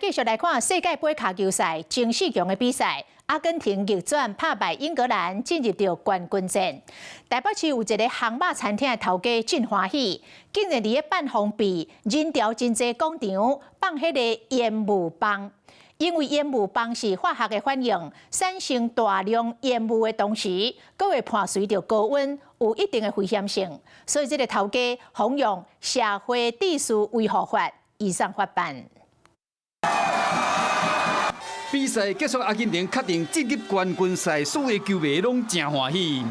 繼續來看世界盃跤球賽前四強的比賽，阿根廷逆轉拍敗英格蘭，進入著冠軍戰。台北市有一個烘肉餐廳的頭家真歡喜，竟然佇咧半封閉、人潮真濟廣場放彼个煙霧棒。因為煙霧棒是化學的反應，產生大量煙霧的同時，閣會伴隨著高溫，有一定的危險性。所以這个頭家採用社會秩序維護法，依上法辦。比賽結束，阿根廷確定晉級冠軍賽，所有球迷攏誠歡喜。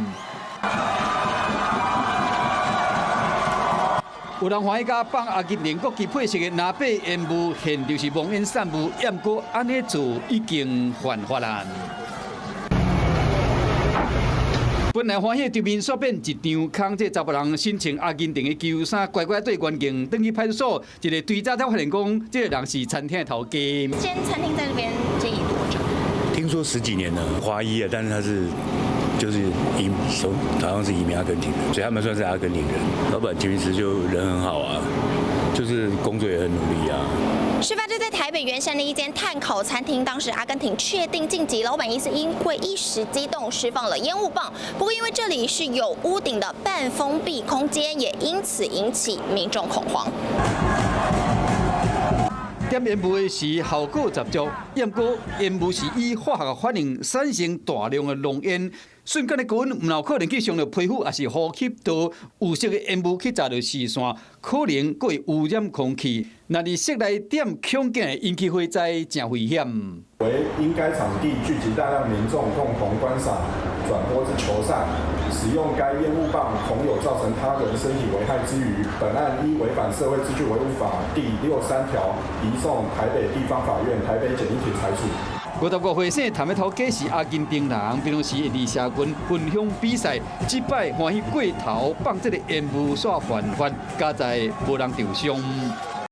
有人歡喜佮放阿根廷國旗配色的藍白煙霧，現場是濃煙散霧，毋過按呢做已經犯法啦。本來歡喜的場面，煞變一場空。這查埔人身穿阿根廷的球衫，乖乖綴原形轉去派出所，一个追查才發現講，這个人是餐廳的頭家。這間餐廳在那邊經營多久？聽說十幾年了，華裔啊，但是他是就是移，好像是移民阿根廷的，所以他們算是阿根廷人。老闆其實就人很好啊，就是工作也很努力啊。事發就在台北圓山的一間炭烤餐廳，當時阿根廷確定晉級，老闆疑似因為一時激動釋放了煙霧棒。不過因為這裡是有屋頂的半封閉空間，也因此引起民眾恐慌。點煙霧的時效果十足，毋過煙霧是以化學反應產生大量的濃煙，瞬間的高溫毋有可能去傷著皮膚，抑是呼吸道，有色的煙霧去閘著視線，可能閣會污染空氣。若佇室內點強勁會引起火災，誠危險。為因該場地聚集大量民眾共同觀賞轉播之球賽，使用該煙霧棒恐有造成他人身體危害之虞，本案依違反社會秩序維護法第63條，移送台北地方法院台北簡易庭裁處。55歲姓譚的頭家是阿根廷人，平常時會佇社群分享比賽，這擺歡喜過頭放這个煙霧煞犯法，佳哉無人受傷。